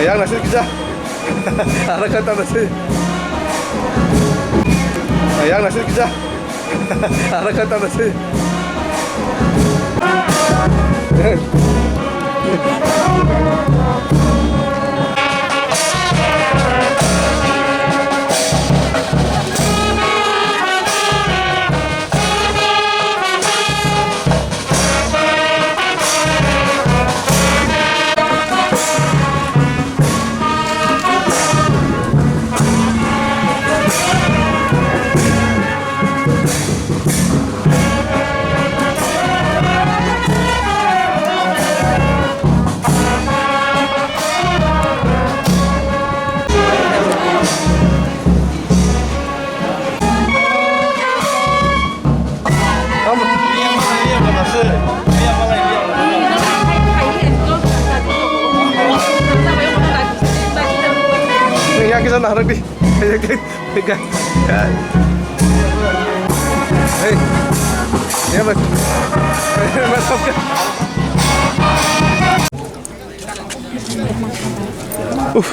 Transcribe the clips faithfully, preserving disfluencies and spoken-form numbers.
Yang nasib kita. Ada kata nasib. Yang nasib kita. Ada kata nasib. Kaki sana harap di. Hey, ya, bhai. Uff.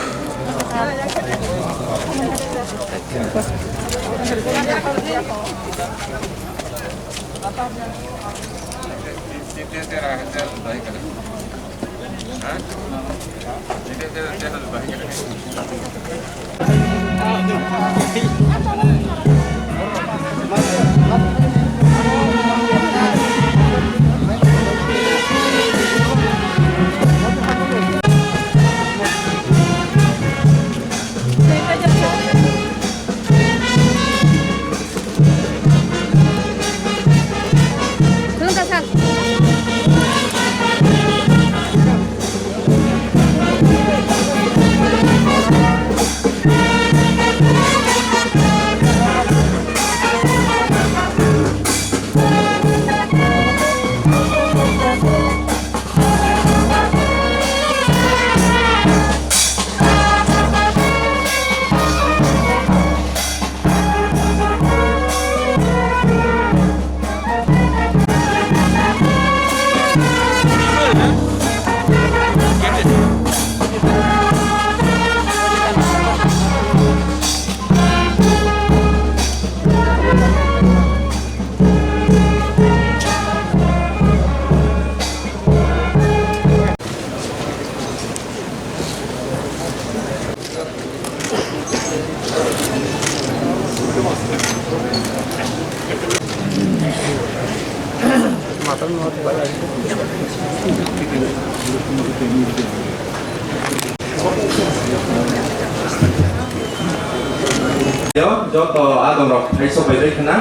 Yo, joto adongrok phai sok bai bai khna.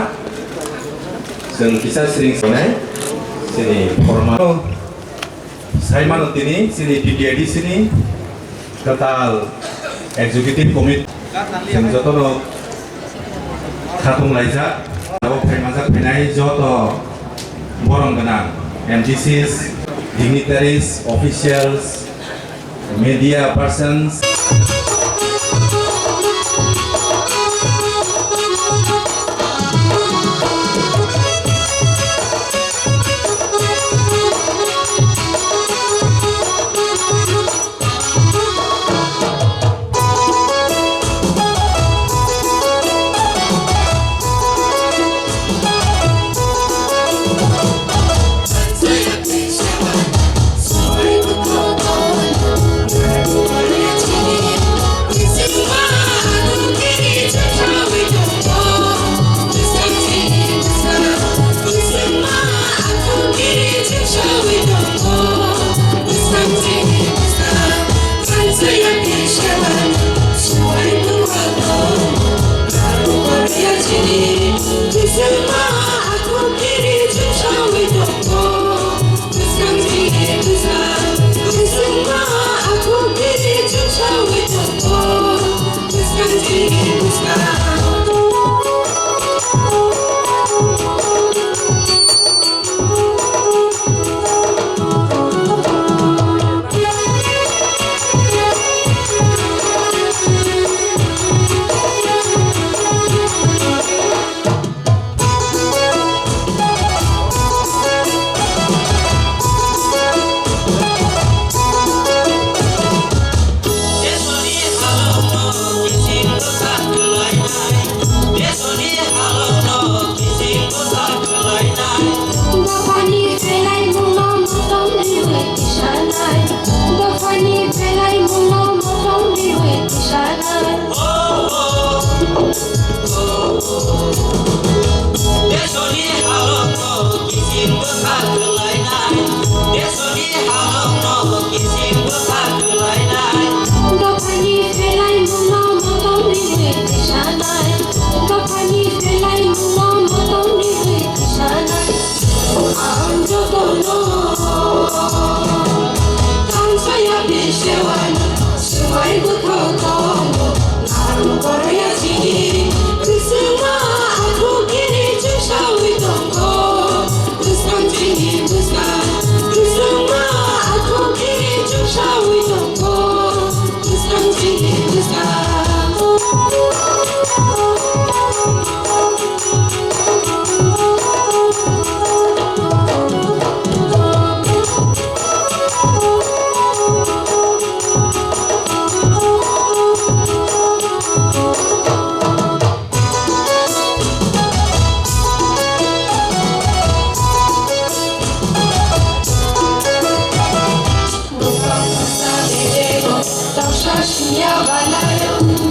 Chwng kisa siring sonai. Chini formal. Saimano tini chini T T A D C ni kwtal executive committee, chwng jotono khatung laijak, abo phaimajak phainai joto borom gwnang M D Cs, dignitaries, officials, media persons.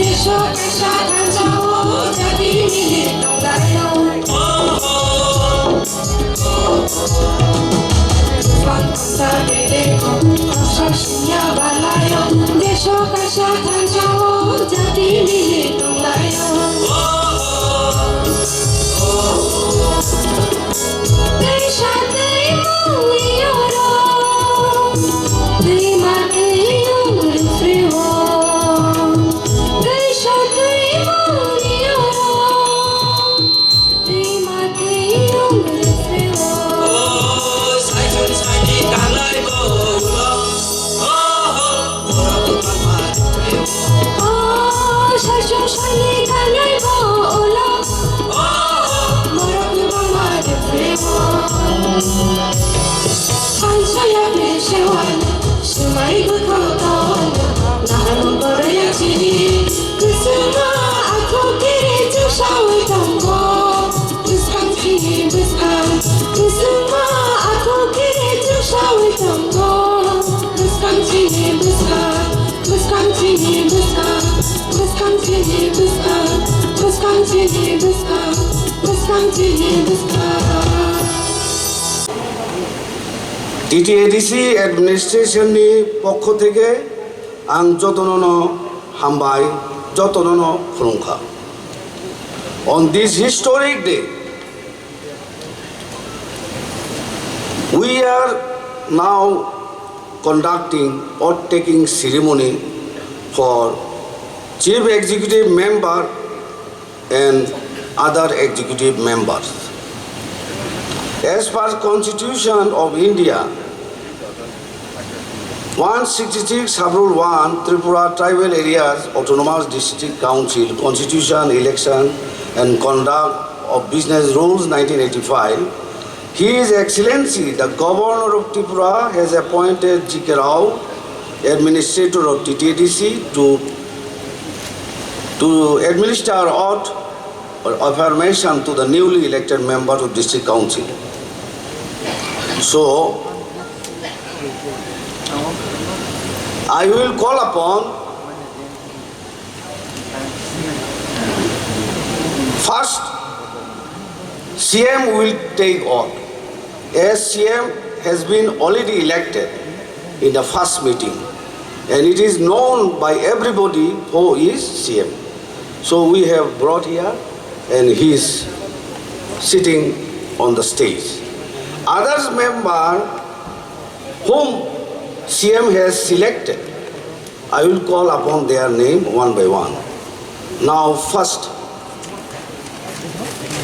Desho kaisa thansa o jati mili tonglaio. Bangsa beleko khorsa singya balaio. Desho kaisa thansa o jati mili tonglaio. Twi sa twi mung yoro, twi ma twi yung rwphreo. Twi sa twi mung yoro, twi ma twi yung rwphreo. O, sai chori sai ni kanglai bo ulo. O, o. O, saichung saini kanai bo ulo. Borok kwbangma rwphreo. Sansaya besewan, swmai bwkhao tongo. Naharmung borok yaksini, kwchwngma akhuk kiri chuksawi tongo. Bwskang chini bwskang, bwswngma akhuk kiri chuksawi tongo. Bwskang chini bwskang, bwskang chini bwskang, bwskang chini bwskang, bwskang chini bwskang, bwskang chini bwskang. T T A D C administration ni pokho theke ang jotono no hambai, jotono no khulumkha. On this historic day, we are now conducting oath-taking ceremony for Chief Executive Member and other executive members. As per Constitution of India, one sixty-six Sub-Rule one, Tripura Tribal Areas Autonomous District Council Constitution, Election and Conduct of Business Rules nineteen eighty-five, His Excellency the Governor of Tripura has appointed G K Rao, Administrator of T T A D C, to, to administer oath or affirmation to the newly elected members of District Council. So, I will call upon first, C M will take oath, as C M has been already elected in the first meeting, and it is known by everybody who is C M. So we have brought here, and he is sitting on the stage. Others member whom C M has selected, I will call upon their name one by one. Now first,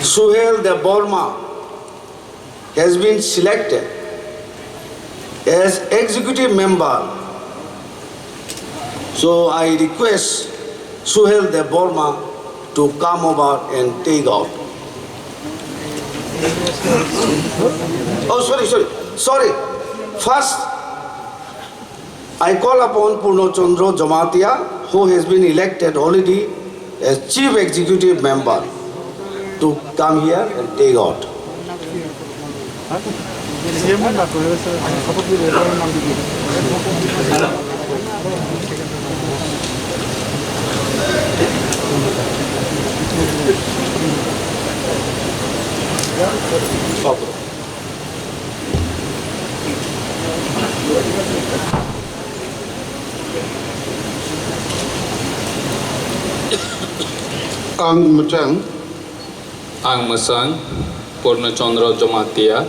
Suhel Debbarma has been selected as executive member. So I request Suhel Debbarma to come over and take oath. Oh, sorry, sorry, sorry. First, I call upon Purno Chandra Jamatia, who has been elected already as Chief Executive Member, to come here and take oath. Ang mwchang. Ang mwchang Purno Chandra Jamatia,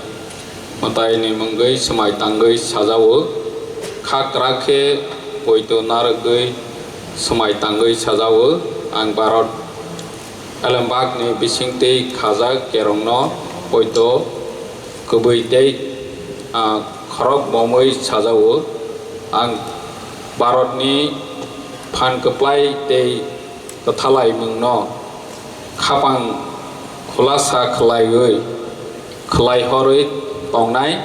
mwtaini mungwi swmai tangwi sajao, kha kwrak khe poito narwgwi swmai tangwi sajao. Ang Bharat Elembakni bisingtwi khajak kerongno poito kwbwi tei, ah, khorok bomwi sajao. Ang Bharatni phan kwplai tei kwthalaimungno khapang khulasa khwlaiwi, khwlaihorwi tongnai.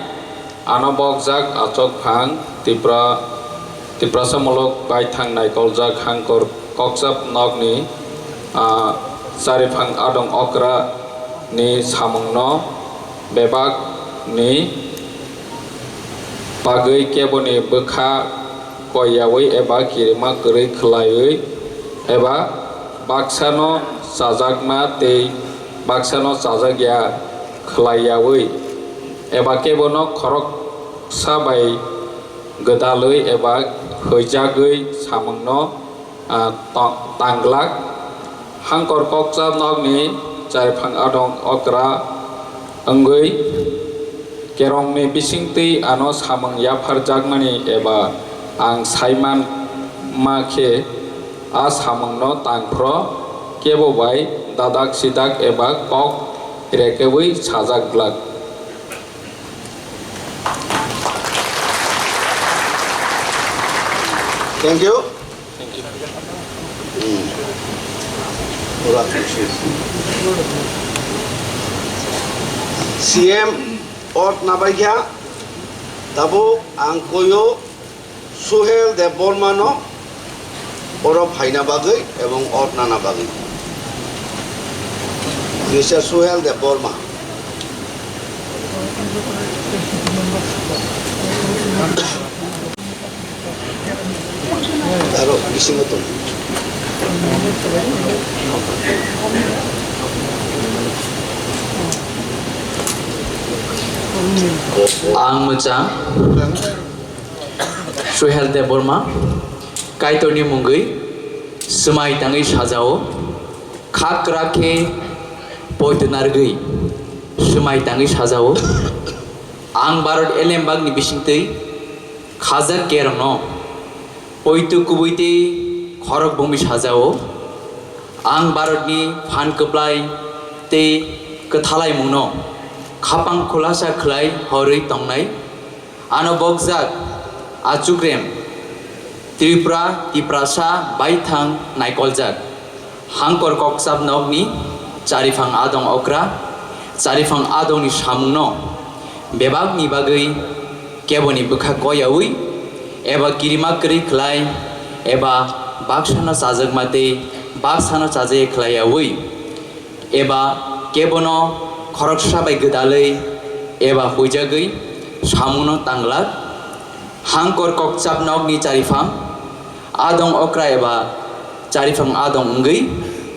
Ano bokjak achukphang Tipra, Tiprasa muluk baithang naikoljak Hangkor Kokchap nokni, ah, chariphang adong okra ni samungno bebak ni bagwi keboni bwkha koiyawi eba kirima kwrwi khwlaiwi eba baksano chajakma tei baksano chajakya khlaiyaui, eba kebono khoroksa bai gwdalwi eba huijagwi samungno, ah, to-, tanglak. Hangkor kokcha nokni chariphang adong okra wngwi kerongni bisingtwi ano samung yapharjakmani eba ang saiman ma khe a samungno tangphro kebo bai dadak sidak eba kok rekeui sajak glak. Thank you. Hmm. Ora kusi. C M ot nabaikha, tabuk ang koyo Suhel Debbarma no oro phaina bagwi ebong ot nana bagwi. Mister Suhel Debbarma. Aro bisingo tong. Ang mwchang. Suhel Debbarma, Kaitorni mungwi swmai tangwi sajao, kha kwrak khe poito narwgwi swmai tangwi sajao. Ang Bharat elembakni bisingtwi khajak kerongno poito kubui tei khorok bumui sajao. Ang Bharatni phan kwplai tei kwthalaimungno khapang khulasa khlai horwi tongnai. Ano bokjak achukrem Tripura, Tiprasa baithang naikoljak. Hangkor kokchap nokni chariphang adong okra, chariphang adongni samungno bebakni bagwi keboni bwkha koiyaui eba kirima kwrwi khlai eba baksano chajakma tei baksano chajakya khlaiyaui eba kebono khoroksa bai gwdalwi eba huijagwi samungno tanglak. Hangkor kokchap nokni chariphang adong okra eba chariphang adong wngwi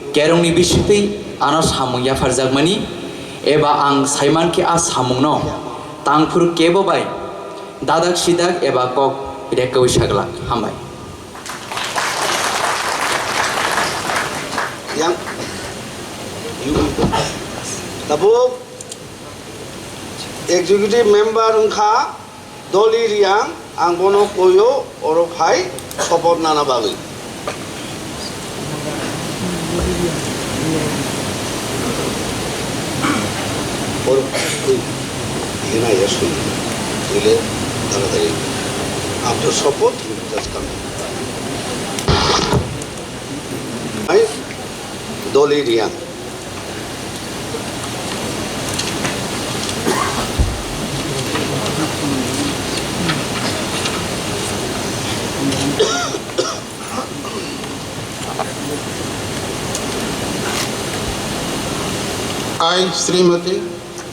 kerongni bisingtwi ano samung yapharjakmani eba ang saimankhe a samungno tangphuru kebo bai dadak sidak eba kok rekwi saglak. Hambai. Yang, you, tabuk executive member wngkha Doli Riang, ang bono koyo oro phai support nana bagwi. Oro koi hina ya sui, ile taratari. After support, he will just come. Ai, Doli Riang. I, Srimati.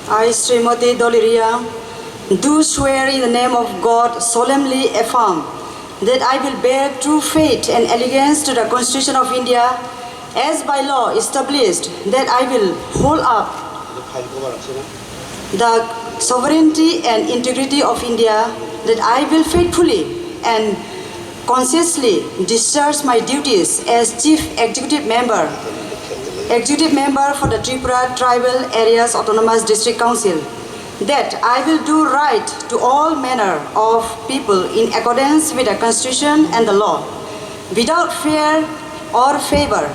I, Srimati Doli Riang, do swear in the name of God, solemnly affirm that I will bear true faith and allegiance to the Constitution of India as by law established, that I will hold up the sovereignty and integrity of India, that I will faithfully and conscientiously discharge my duties as Chief Executive Member, Executive Member for the Tripura Tribal Areas Autonomous District Council, that I will do right to all manner of people in accordance with the Constitution and the law, without fear or favor,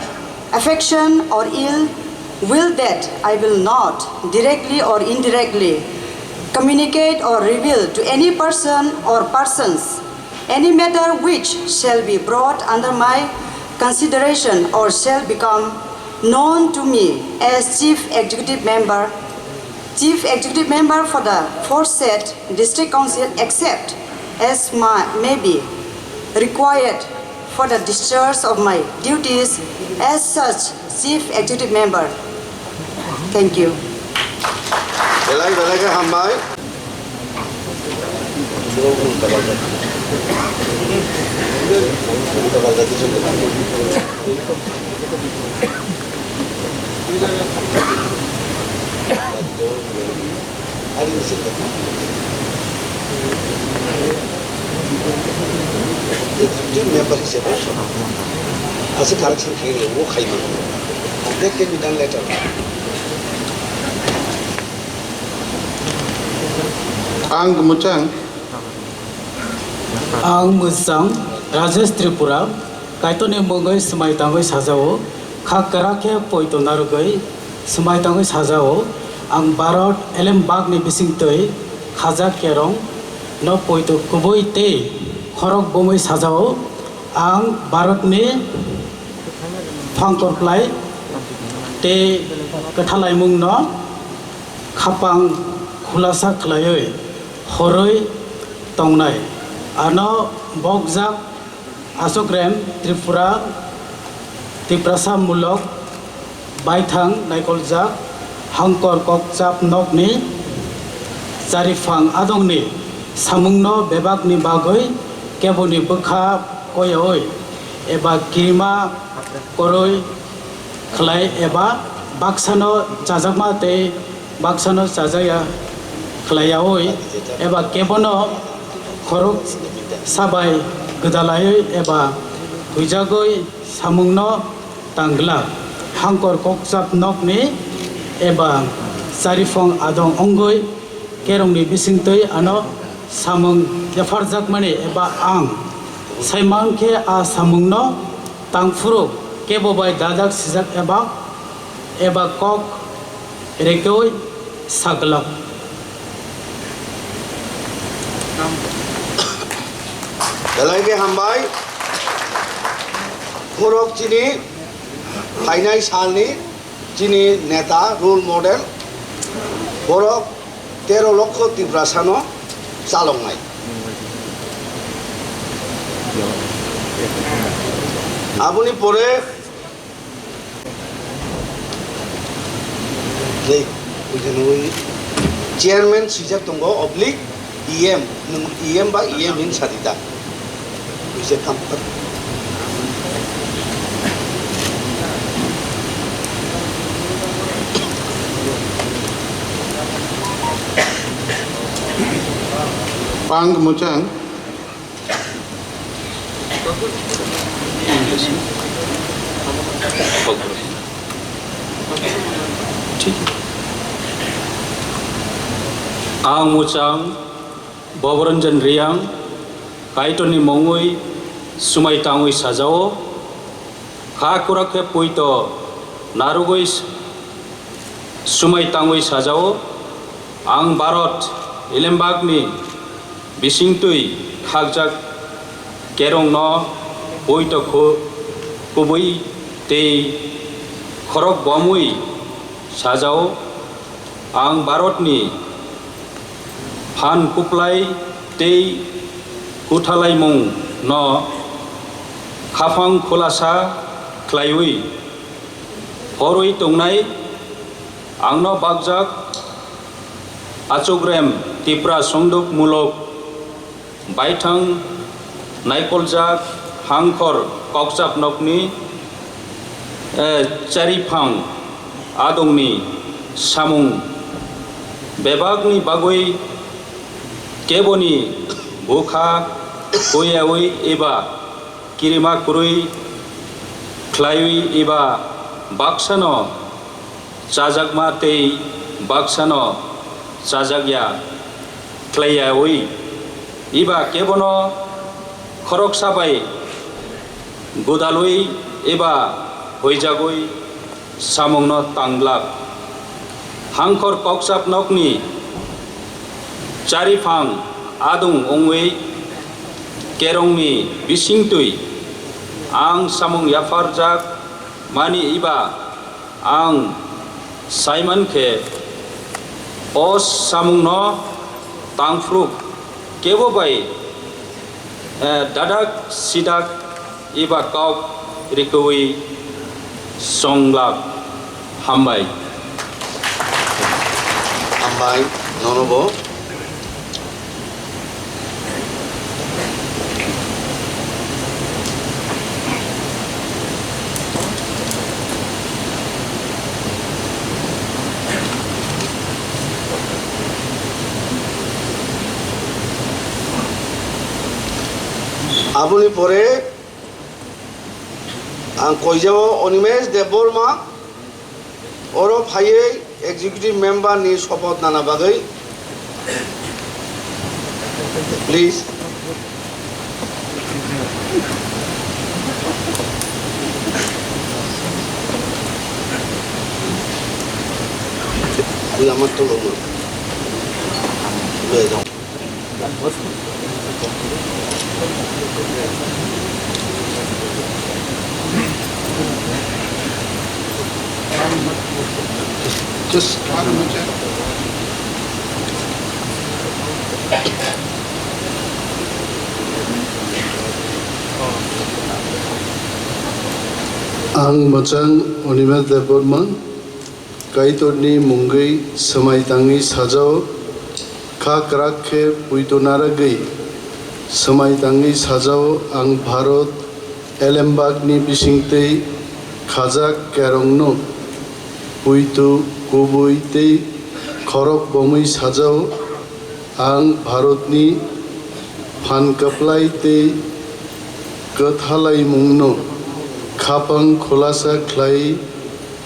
affection or ill will, that I will not directly or indirectly communicate or reveal to any person or persons any matter which shall be brought under my consideration or shall become known to me as Chief Executive Member, Chief Executive Member for the aforesaid District Council, except as my, may be required for the discharge of my duties as such Chief Executive Member. Thank you. Belai belai khe hambai. Member হিসেবে আছে, কালেকশন খেয়ে ও খাইবে। That can be done later. Ang mwchang. Ang mwchang Rajesh Tripura, Kaitorni mungwi swmai tangwi sajao, kha kwrak khe poito narwgwi swmai tangwi sajao. Ang Bharat elem bagni bisingtwi khajak kerong no poito kubui tei khorok bomwi sajao. Ang Bharatni phangkor klai tei kwthalaimungno khapang khulasa khlaiwi horwi tongnai. Ano bokjak Achokrem Tripura, Tiprasa mulok baithang naikoljak hangkor kokchap nokni chariphang adongni samungno bebakni bagwi keboni bwkha koiyaui eba kirima koroi khlai eba baksano chajakma tei baksano chajakya khlaiyaui eba kebono khorok sabai gwdalaiwi eba huijagwi samungno tang glak. Hangkor kokchap nokni eba chariphang adong wngwi kerongni bisingtwi ano samung yapharjakmani eba ang saimankhe a samungno tangphuru kebo bai dajak sijak eba, eba kok rekoi saglak. Belai khe hambai. Borok chini phainai salni chini neta, role model. Borok tero lokho Tiprasano chaloknai. Aboni pore Tei, buji nugwi chairman swijak tongo, oblique E M, nwng E M ba E M hin sadi da? Buji tam. Pang muchang. Ang muchang Boboranjan Riang, Kaitorni mungwi sumai tangwi sajao, kha kwrak khe poito narwgwi sumai tangwi sajao, ang Bharat elembakni bisingtwi khakjak kerongno poito khu-, kubui tei khorok bomwi sajao, ang Bharatni phan kuplai tei kuthalaimungno khaphang khulasa khlaiwi horwi tongnai. Angno bakjak Achukrem Tipra Songduk Muluk Baithang Naikoljak Hangkhor Kokchap Nokni, eh, Chariphang Adongni samung bebakni bagwi keboni bukha kuyawi eba kirima kwrwi khlaiwi eba baksano chajakma tei baksano chajakya khlaiyawi eba kebono khoroksa bai gwdalwi eba huijagwi samungno tanglak. Hangkhor kokchap nokni chariphang adung wngwi kerongni bisingtwi ang samung yapharjak mani eba ang saiman khe o samungno tangphuru kebo bai, eh, dadak sidak eba kok rikwi songlak. Hambai. Hambai, nono bo. Aboni pore ang koijao Animesh Debbarma, oro phaiwi executive member ni sopoth nana bagwi. Please. Twi amar tolo no. Loi jao. Just Ang mwchang Animesh Debbarma. Kaitorni mungwi swmai tangwi sajao, kha kwrak khe poito narwgwi swmai tangwi sajao, ang Bharat elembakni bisingtwi khajak kerongno poito kubui tei khorok bomwi sajao. Ang Bharatni phan kwplai tei kwthalaimungno khapang khulasa khlai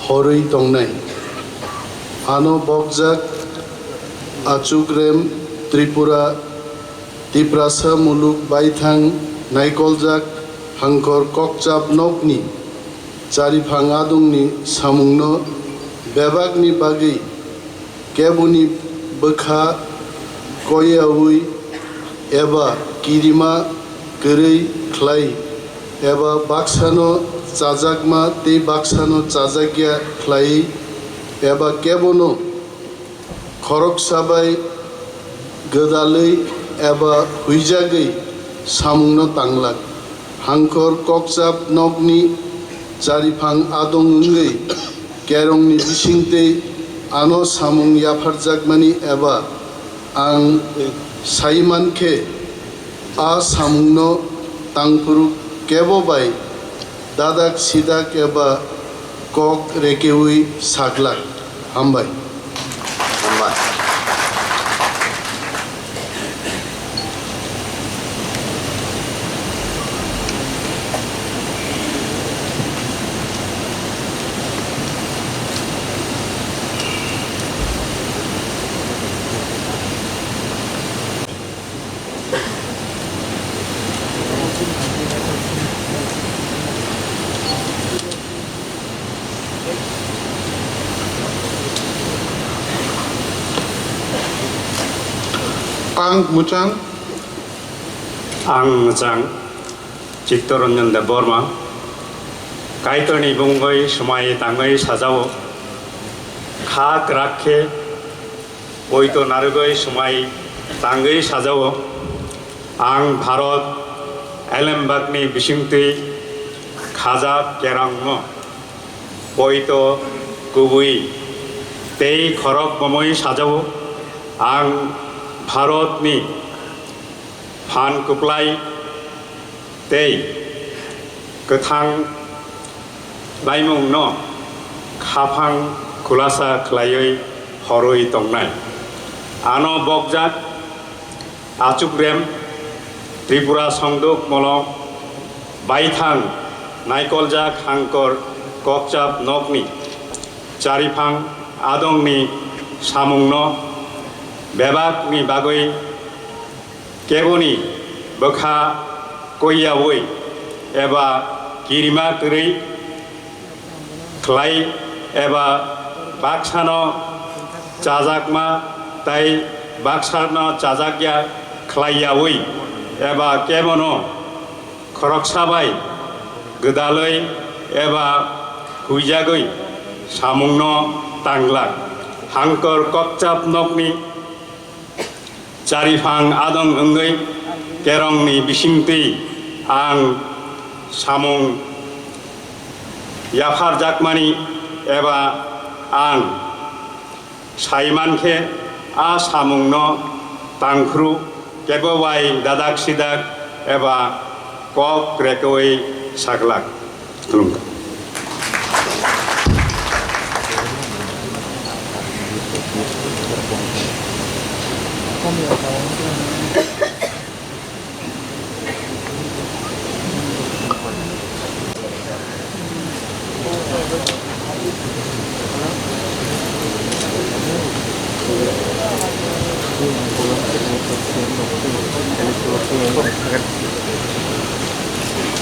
horwi tongnai. Ano bokjak Achukrem Tripura, Tiprasa muluk baithang naikoljak Hangkor kokchap nokni chariphang adongni samungno bebakni bagwi keboni bwkha koiyaui eba kirima kwrwi khlai eba baksano chajakma tei baksano chajakya khlai eba kebono khoroksa bai gwdalwi eba huijagwi samungno tanglak. Hangkor kokchap nokni chariphang adong wngwi kerongni bisingtwi ano samung yapharjakmani eba ang sai mankhe a samungno tangphuru kebo bai dadak sidak eba kok rekeui saglak. Hambai. Hambai. Ang mwchang. Ang mwchang. Chittoranjan Debbarma. Kaitorni bumungwi swmai tangwi sajao. Kha kwrak khe poito narwgwi swmai tangwi sajao. Ang Bharat elembakni bisingtwi khajak kerongno poito kubui tei khorok bomwi sajao. Ang Bharatni phan kwplai tei kwthang laimungno khaphang khulasa khlaiwi horwi tongnai. Ano bokjak Achukrem Tripura Songduk Molo baithang naikoljak Hangkor kokchap nokni chariphang adongni samungno bebakni bagwi keboni bwkha koiyaui eba kirima kwrwi khlai eba baksano chajakma tei baksano chajakya khlaiyaui eba kebono khoroksa bai gwdalwi eba huijagwi samungno tanglak. Hangkor kokchap nokni chariphang adong wngwi kerongni bisingtwi ang samung yapharjakmani eba ang sai mankhe a samungno tangphru kebo bai dadak sidak eba kok rekwui saglak. Khulumkha.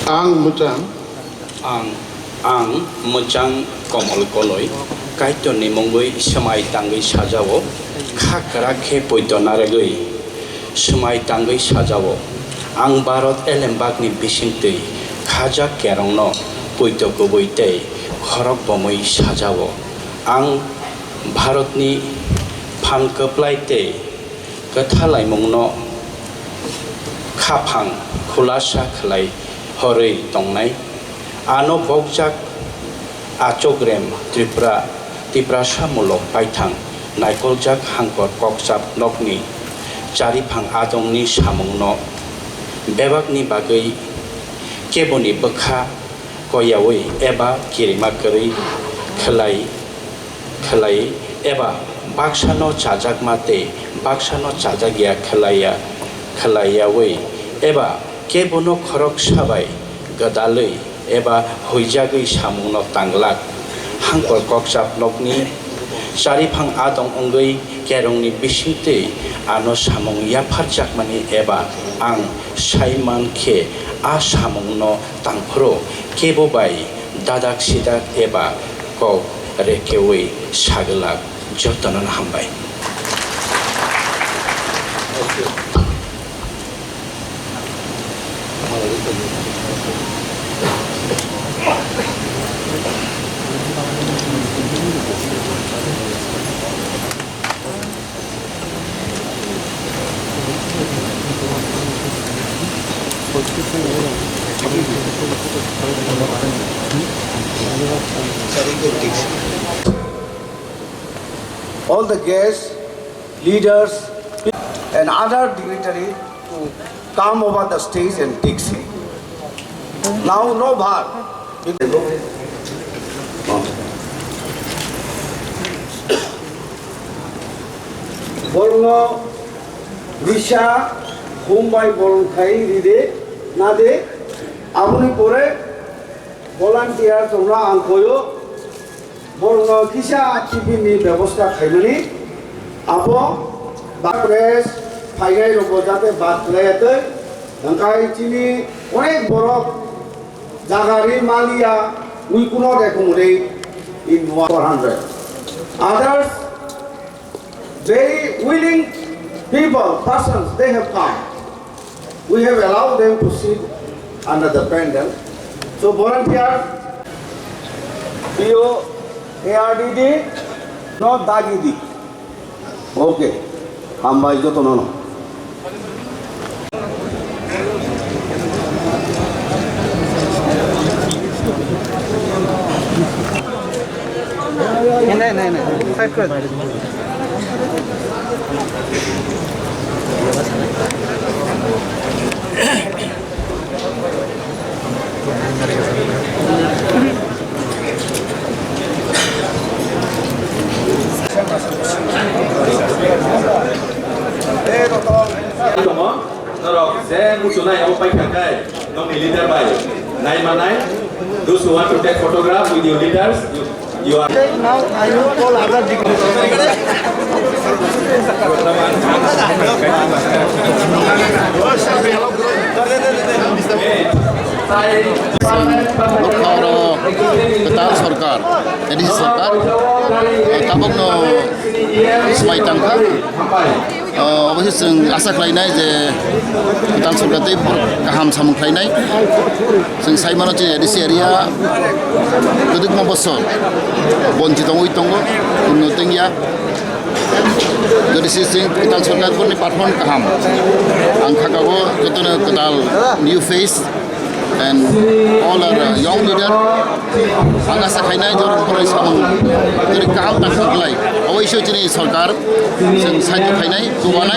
Ang mwchang. Ang, ang mwchang Komol Koloi, Kaitorni mungwi swmai tangwi sajao, kha kwrak khe poito narwgwi swmai tangwi sajao. Ang Bharat elembakni bisingtwi khajak kerongno poito kubui tei khorok bomwi sajao. Ang Bharatni phan kwplai tei kwthalaimungno khaphang khulasa khlai horwi tongnai. Ano bokjak Achokrem Tripura, Tiprasa mulok paithang naikoljak Hangkor Kokchap nokni chariphang adongni samungno bebakni bagwi keboni bwkha koiyaui eba kirima kwrwi khlai, khlai eba baksano chajakma tei baksano chajakya khlaiya, khlaiyaui eba kebono khoroksa bai gwdalwi eba huijagwi samungno tanglak. Hangkor Kokchap nokni chariphang adong wngwi kerongni bisingtwi ano samung yapharjakmani eba ang sai man khe a samungno tangphuru kebo bai dadak sidak eba kok rekeui sagwlak jotono hambai. All the guests, leaders, and other dignitary to come over the stage and take seat. Now, no bhar. Borno Risa Mumbai bolong khai ride nade aboni pore volunteer tongna ang koyo. Borokno kisa tiffin ni bebosta khaimani, abo bak rest phainai rokbo jate bak khlaiya tei hwnkhai chini onek borok jaga ri maliya, we could not accommodate in one four hundred. Others, very willing people, persons, they have come. We have allowed them to sit under the pandal. So volunteers, P O, A R D D, not Dagidi. Okay. Hambai jotono no. Nai, nai, nai. Side kore. Norok je muchunai abo paikha khe nokni leader bai nai manai. Those who want to take photograph with your leaders, you, you are. Now I will call other dignitaries. Nukha oro kwtal sorkar, A D C sorkar, tabukno swmai tangkha. O, obo se chwng asa khlainai je kwtal sorkar tei kaham samung khlainai. Chwng sai mano chini A D C area kwdwkma bosor bonchi tongwi tongo, unnoti wngya. Jodi se chwng kwtal sorkar borni performance kaham, ang kha kago jotono kwtal new face and all are, uh, young leader. Ang asa khainai jor borok samung jodi kaham tang khlai, obo isu chini sorkar chwng saito khainai, chubanai.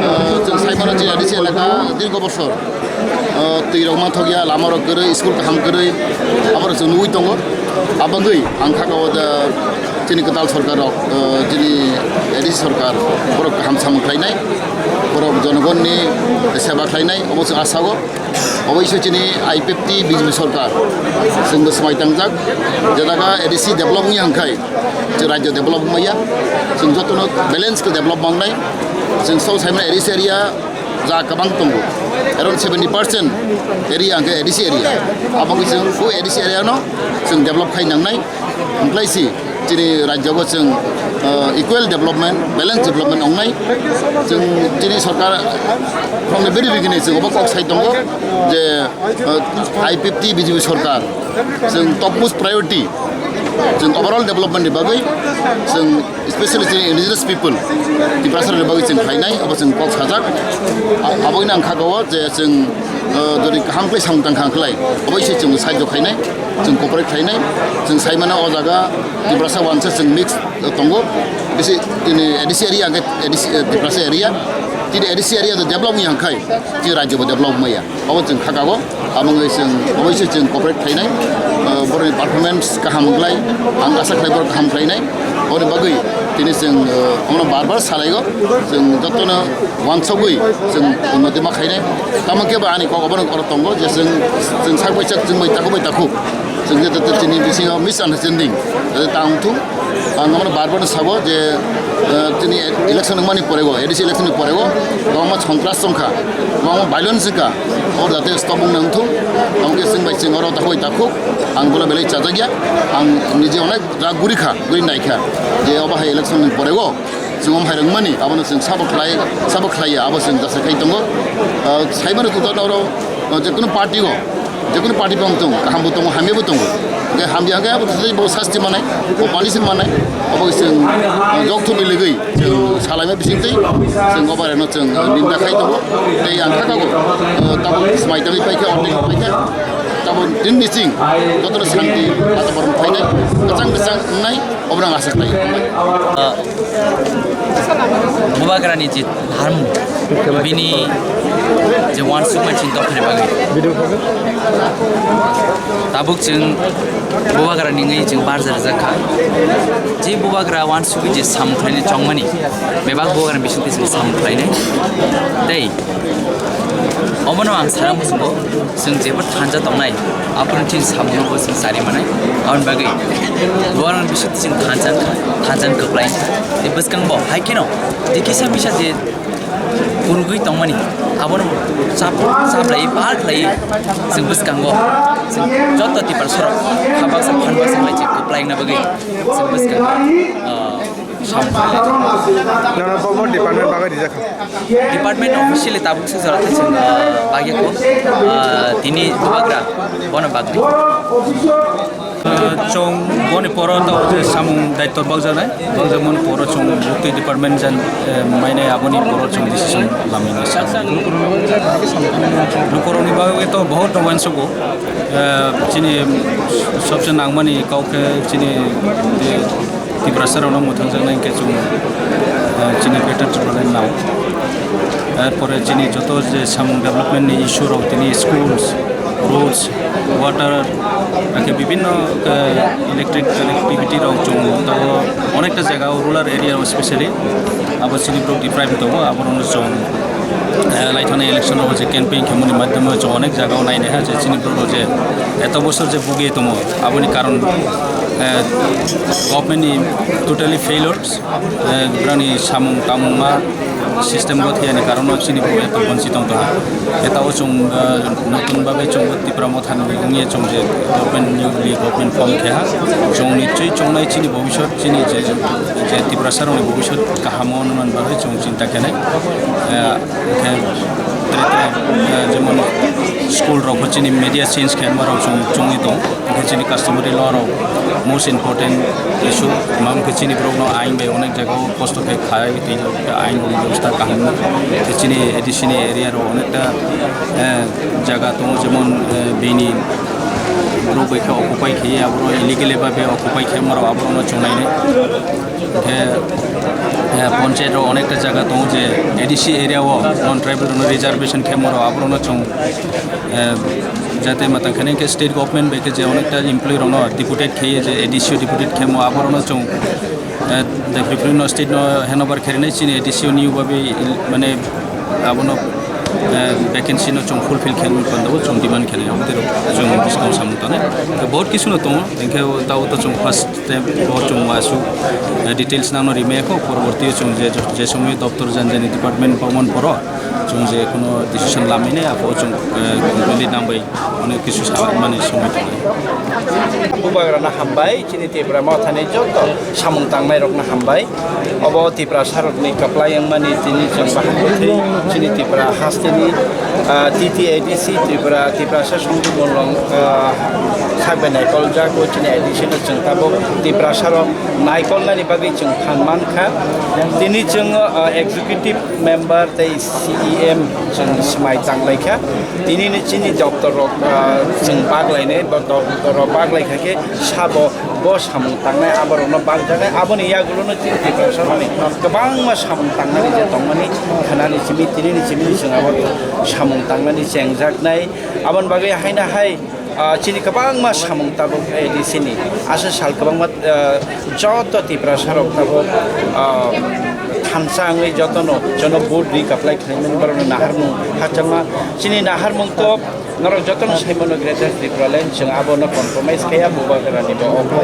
Uh, chwng sai mano chini A D C elaka dirgo bosor, uh, twi rok manthokya, lama rok kwrwi, school kaham kwrwi, aborok chwng nugwi tongo. Abagwi ang kha kago da chini kwtal sorkar rok, uh, chini A D C sorkar borok kaham samung khlainai, borok jonogonni seba khlainai, obo chwng asao. Obo isu chini I P F T B J P sorkar, chwngbo swmai tangjak, je jaga A D C develop wngya hwnkhai, chwng rajyo develop wngmaya, chwng jotono balance khe develop mangnai, chwng sok saimano A D C area ja kwbang tongo, around seventy percent area hwnkhe A D C area. Abo wngkhe chwng o A D C area no chwng develop khai nangnai. Wngkhlai si chini rajyo bo chwng, uh, equal development, balance development wngnai. Chwng chini sorkar from the very beginning chwng obo kok sai tongo je, uh, I P F T B J P sorkar chwng topmost priority chwng overall development ni bagwi chwng specially chini indigenous people Tiprasa ni bagwi chwng khlainai, abo chwng kok sajak. A-, abo wngkha ang kha o je chwng, uh, jodi kaham khlai samung tang kha khlai, abo se chwng sahajyo khlainai. Chwng cooperate khlainai, chwng sai mano o jaga Tiprasa wansa chwng mix tongo, bisi chini A D C area hwnkhe A D C, eh, Tiprasa area, chini A D C area do develop wngya hwnkhe chini rajyo bo develop wngmaya, abo chwng kha kago, abo wngwi chwng oboise chwng cooperate khlainai, eh, borokni performance kaham wngkhlai, ang asa khlai borok kaham khlainai, aboni bagwi tini chwng, eh, omono bar bar salaigo, chwng jotono wansugwi chwng unnoti ma khainai. Tamo khe ba ani kok obono oro tongo je chwng, chwng sak bai sak, chwng bai takhuk bai takhuk. Chwng je tete chini bisingo misunderstanding tete tang thung. Ang omono bar bar sabo je, eh, chini election wngmani porego, A D C election ni porego, kwbangma sontras tongkha, kwbangma violence wngkha, oro jate stop wng nang thung. Tamo khe chwng bai chwng oro takhuk bai takhuk. Ang bono belai chajakya. Ang nije onek ja guri kha, guri naikha je obo hai election ni porego. Chwng omo hai rwngmani, abono chwng sabo khlai, sabo khlaiya, abo chwng jasa khai tongo. Ah, saimano tongthokno oro, ah, jekunu party o, jekunu party bo wng tong, kaham bo tongo, hamya bo tongo. Hwnkhe hamya hwnkhe abo tei bo sasti manai, bo punishment manai, abo chwng, ah, jokthumwi legwi chwng salaima bisingtwi chwng obo reno chwng, ah, ninda khai tongo. Tei ang kha kago, ah, tabuk smai tangwi paikha, orni paikha, tabuk din bising jotono santi, ata borom phainai, kwchang bwsang wngnai. Obrang asa khlai. Ah, Bubagrani je dharma, bini je wansukma chini dophani bagwi. Tabuk chwng Bubagrani wngwi chwng barja rijak kha. Je Bubagra wansugwi je samung khlainai chongmani, bebak Bubagrani bisingtwi chwng samung khlainai. Tei Omono ang sana muchungo, chwng jebo thansa tongnai, aphuru chini samungno bo chwng chari manai. Aboni bagwi, borokni bisingtwi chwng thansa wngkha, thansa wngkha kwplai. Tei bwskango hai kheno, je kisa misa je phunugwi tongmani, abono chap, chaplai, par khlai, chwng bwskango, chwng joto Tiprasarok kha baksa, phan baksa khlai chwng kwplai wngna bagwi, chwng bwskango, ah, Nono bo, bo department bagwi rijak kha. Department officially tabuk se jora tei chwng, ah, bagya kho, ah, tini Bubagra bono bagwi. Ah, chwng boni poro to je samung daityo bagjaknai, bagjakmani poro chwng bwtwi department jan, eh, mainai aboni poro chwng decision lamina. Lukurokni bagwi to bahut no uansugo, eh, chini sobse nangmani kok khe chini, eh, Tiprasarokno mwthangjaknai hwnkhe chwng, eh, chini Greater Tipraland nao. Erpore chini joto je samung development ni issue rok tini schools, roads, water, hakhe bibinno, eh, electric connectivity rok chwng tabuk onekta jaga o rural area o specially abo chini borok deprive tongo, aborokno chwng, eh, laithani election rok je campaign khaimani madhyamo chwng onek jaga o nainaiha je chini borok je eto bosor je bugi tongo aboni karon, eh, government ni totally failure. Eh, brani samung tamung ma system bo thiyani karono chini bo eto bonchi tong tong. Eta o chwng, eh, notun bagwi chwng bo Tipra Motha ni wngya chwng je government newly government form khe ha. Chwng ni chwi chongnai chini bobisot chini je, je Tiprasa rokni bobisot kaham o nwngnani bagwi chwng chinta khenai. Eh, khe tre tre, eh, jemon school rok bo chini media change khe ma rok chwng chongni tong. Hwnkhe chini customary law rok most important issue. Tma hwnkhe chini borokno ain bai onek jaga o kosto khe khai twi ain rokni bebosta kaham. Hwnkhe chini A D C ni area rok onekta, eh, jaga tongo, jemon, eh, bini borok bai khe occupy khe aborok illegally ba be occupy khe morok aborokno chongnai nai. Hwnkhe, eh, ponchayat rok onekta jaga tongo je A D C area o non tribal rokno reservation khe morok aborokno chwng, eh, jate matang khe nang khe state government bai khe je onekta employee rokno deputed khe je A D C o deputed khe mo aborokno chwng, eh, deputy no state no handover khe rinai chini A D C o new babi mane abono eh, vacancy no chwng fulfill khe nung panda bo chwng demand khe nai, abo tei rok chwng bwskang samung tanai. Bahut kisu no tongo, hingkhe o tabuk to chwng first step o chwng uasu, eh, details nang no rimaya kho, porborti o chwng je, je somoi doptor jan jani department bangman poro chwng je kono decision lamai nai, abo chwng, eh, completely nang bai onek kisu sa mani somoi tongo. Bubagra no hambai, chini Tipra Mothani joto samung tangnai rok no hambai. Obo Tiprasa rokni kwplai wngmani tini chwng bahai kwthwi chini Tipra hasteni, ah, T T A D C Tipra, Tiprasa Songju Bolong, ah, sakbai naikol jago chini A D C no chwng tabuk Tiprasa rok naikolnani bagwi chwng phan mankha. Tini chwng, ah, executive member tei C E M chwng swmai tanglaikha. Tinini chini doptor rok, ah, chwng baglainai, bo doptor rok baglaikha khe sabo bo samung tangnai, aborokno bagjaknai. Aboni yagulono chini Tiprasa rokni kwbangma samung tangnani je tongmani khanani simi, tinini simi chwng abo samung tangnani chengjaknai. Aboni bagwi haino hai, ah, chini kwbangma samung tabuk A D C ni aswk sal kwbangma, ah, joto Tiprasa rok tabuk, ah, thansa wngwi jotono jono vote ri kaplai khlaimani borokno naharmung hakchangma chini naharmung to norok jotono saimano Greater Tipraland chwng abono compromise khaiya Bubagrani bo obo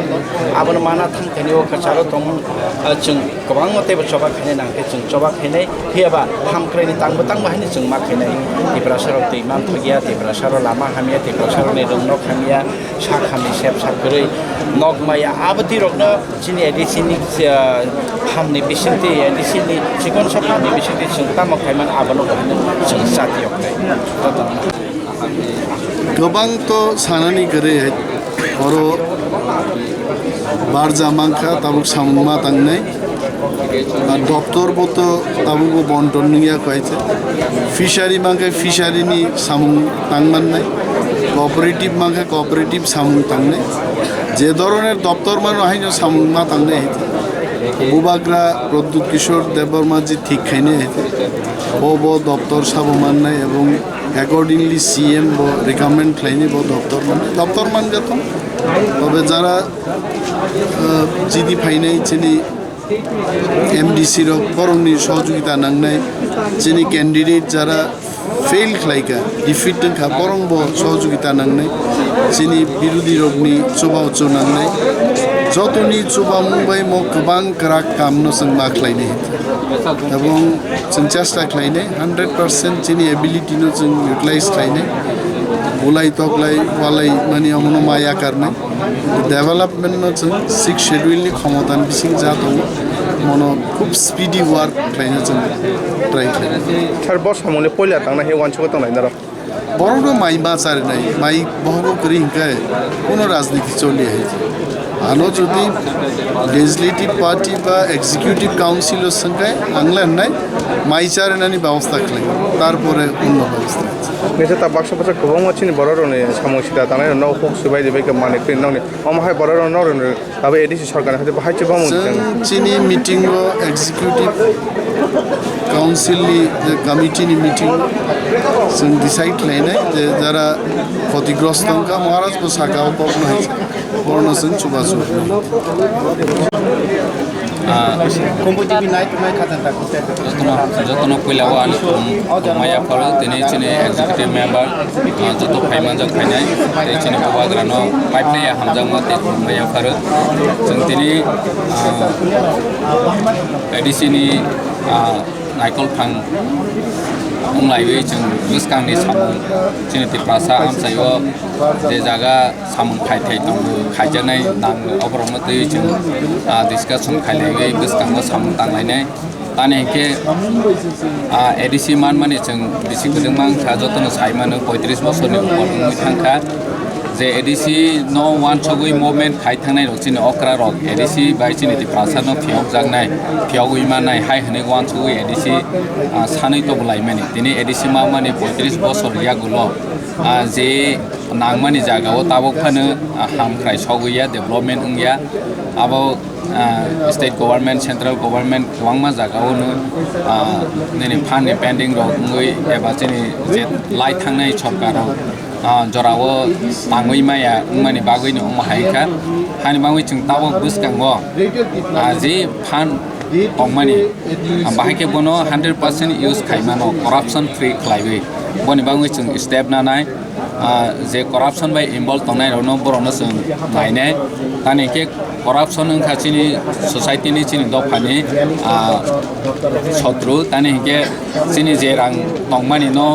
abono mana thang thani o kwcharo tongmung, ah, chwng kwbangma teibo choba khainai nangkhe chwng choba khainai. Phiya ba hamkraini tangbo tangbo haino chwng ma khainai. Tiprasa rok twi manthokya, Tiprasa rok lama hamya, Tiprasa rokni rwngnok hamya, sak hamya sep sak kwrwi nok maya. Abotwi rokno chini A D C ni, ah, phamni bisingtwi, A D C ni chikon sa phamni bisingtwi chwng tamo khaimano abono bo haino chwng chati yok nai. Jotono. Kwbang to sanani kwrwi hai. Oro barja mankha, tabuk samung ma tangnai. Ar doptor bo to tabuk bo bonton nungya kho hai se. Fishery mankha, fishery ni samung tang mannai. Cooperative mankha, cooperative samung tangnai. Je dhoroner doptor mano haino samung ma tangnai hai se. Bubagra Pradyut Kishore Debbarma ji thik khainai hai se. Bo bo doptor sabo mannai ebong accordingly C M bo recommend khlainai bo doptor mannai. Doptor mangya to. Tobe jara, ah, jidi phainai chini M D C rok borokni sohojogita nangnai, chini candidate jara fail khlaika, defeat wngkha, borokbo sohojogita nangnai, chini birodhi rokni chuba uchu nangnai, jotoni chubamung bai mo kwbang kwrak kamno chwng ma khlainai. Ebong chwng chesta khlainai, hundred percent chini ability no chwng utilize khlainai, bulai toklai walai mani omono ma yakarnai. Development no chwng Sixth Schedule ni khomota ni bising ja tongo, mono khub speedy work khlaina chwng try khlainai. Sir, bo samung le poila tangna he uansukgo tongnai norok? Borok no mai ma charinai, mai bohogo kwrwi hinkhe kuno rajniti choli hai. Ano jodi legislative party ba executive council o swngkhe ang le hwnai mai charinani babostha khlai, tarpore onno babostha. Nisa ta baksa baksa kwbangma chini borok rokni samung sida tangnai rokno huk swbai ribai khe manwi kwrwi nokni. Omo hai borok rok nok rwnwi abo A D C sorkar ni haste bahai se bamung. Chwng chini meeting o executive council ni je committee ni meeting chwng decide khlainai je jara khotigrosto wngkha Maharaj bo saka o kok no hai borno chwng chubachu. Ah, Kumbui T V nai tongnai khatan tak. Jotono, jotono puila o ani khum, khum maya pharo, tini chini executive member, ah, joto phai manjak phainai, tei chini bubagra no pipe hamjakma tei khum maya pharo. Chwng tini, ah, A D C ni, ah, naikol phang wnglaiwi chwng bwskangni samung chini Tiprasa amchaio je jaga samung khai thai tongo, khaijaknai nango, oborokno twiwi chwng, ah, discussion khailaiwi bwskango samung tanglainai. Tani hinkhe, ah, A D C manmani chwng bisi kwchwngma wngkha, jotono saimano poitris bosorni upor wngwi thangkha. Je A D C no uansugwi movement khai thangnai rok chini okra rok A D C bai chini Tiprasa no phiyokjaknai, phiyogwi mannai hai hwnwi uansugwi A D C, ah, sanwi tobolaimani. Tini A D C manmani poitris bosor yagulo, ah, je nangmani jaga o tabuk phano, ah, hamkrai sogwi ya, development wngya. Abo, ah, state government, central government kwbangma jaga o no, ah, nini phan ni pending rok wngwi eba chini je lai thangnai sorkar rok, ah, jora o tangwi maya wngmani bagwi no omo hai kha. Hani bagwi chwng tabuk bwskango, ah, je phan tongmani, bahai khe bono hundred percent use khaimano, corruption free khlaiwi. Boni bagwi chwng step nanai, ah, je corruption bai involve tongnai rokno borokno chwng nainai. Tani khe corruption wngkha chini society ni, chini dophani, ah, sotru. Tani hinkhe chini je rang tongmani no,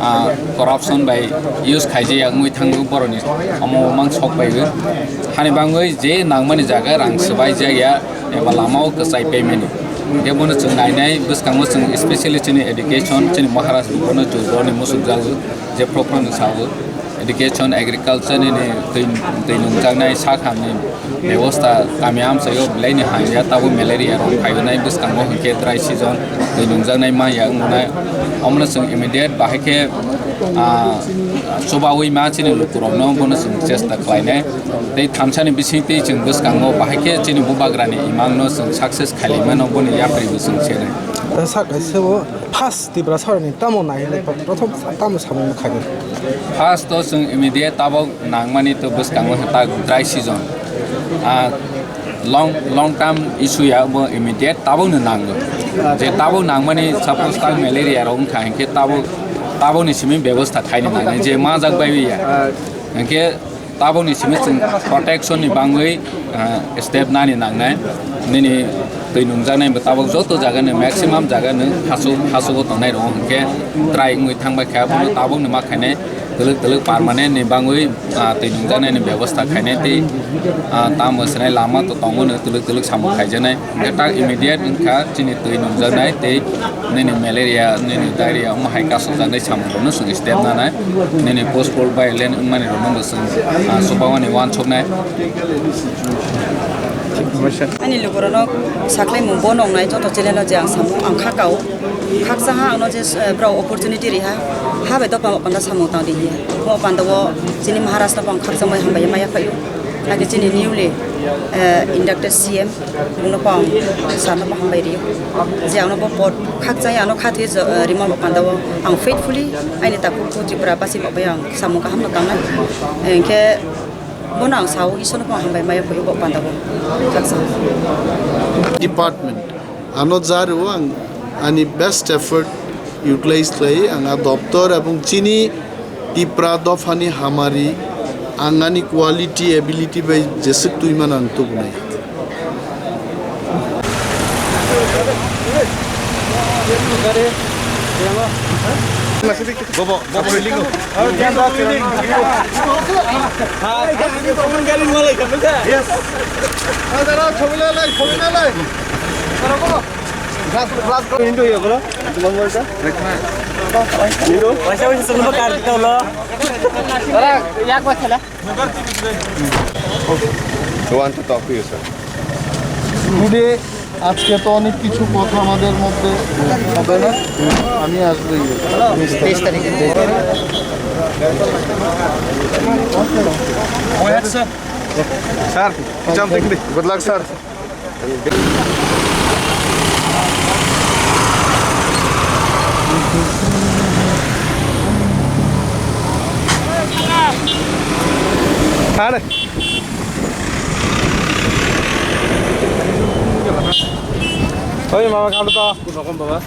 ah, corruption bai use khaijaya wngwi thango borokni omo mang sok bai. Hani bagwi je nangmani jaga rang swbai jaya eba lama o kwchai paimani. Hinkhe bono chwng nainai bwskango chwng specially chini education, chini Maharaj bono juroni musuk jago je program ni sao. Education, agriculture nini twi, twi nungjaknai sak hamni bebosta kami amchaio belai ni hamya, tabuk malaria rok phainai bwskango hinkhe dry season twi nungjaknai manya wngnai. Omono chwng immediate bahai khe, ah, chubaui ma chini lukurokno bono chwng chesta khlainai. Tei thamsani bisingtwi chwng bwskango bahai khe chini bubagrani imangno chwng success khailaimano boni yapri bo chwng senai. Sak kaisa bo first Tiprasarokni tamo nailai, prothom tamo samung khainai? First o chwng immediate tabok nangmani to bwskango ta dry season. Ah, long, long term issue ya bo immediate tabokno nango. Je tabok nangmani suppose ta malaria rok wngkha hinkhe tabok, tabokni simi bebosta khaina nango je majak bai ya. Hinkhe tabokni simi chwng protection ni bangwi, ah, step nani nangnai. Nini twi nungjaknai bo tabok joto jaga ni maximum jaga ni hasu, hasugo tongnai rok hinkhe try wngwi thangbai kha, bono tabokni ma khainai twlwk twlwk permanent ni bangwi, ah, twi nungjaknai ni bebosta khainai tei, ah, tamo swnai lama to tongo no twlwk twlwk samung khaijaknai. Hinkhe tak immediate wngkha chini twi nungjaknai tei nini malaria, nini diarrhea omo hai kasokjaknai samung rokno chwng step nanai. Nini post post violent wngmani rokno bo chwng, ah, chubamani uansuknai. Ani lugurokno saklaimung bo nongnai joto channel o je ang samung ang kha kao. Khaksa ha ano je, eh, borok opportunity riha, ha bai dopha panda samung tang di hiya. Bo panda o chini Maharaj no bo ang khaksa mai hambai maya phaio. Ake chini newly, eh, inducted C M, bungno pho ang sarno pho hambai rio. Je ano bo pod khakchang ano khatwi jo, eh, rimo panda o ang faithfully aini takhuk Tripura basi bo bai ang samung kaham no tangnai. Engkhe bono ang sao Isor no pho hambai maya phaio bo panda o khaksa. Department. Ano jaro ang ani best effort utilize khlai, ang a doptor ebong chini Tipra dophani hamari ang ani quality ability bai jeswk twi mano ang tubunai. Bobo, bobo, lingo. Yes. Glass, glass, glass. Window ya, bro. Cuma boleh. Window. Waisa, waisa, selalu bakar kita lo. You want to talk to you, sir? Today, আজকে তো অনেক কিছু কথা আমাদের মধ্যে হবে না, আমি আসবো। তেইশ তারিখে। Go ahead, sir. Sir, something. Good luck, sir. Hane. Oi, mama, kamu to. Kurokon, baba.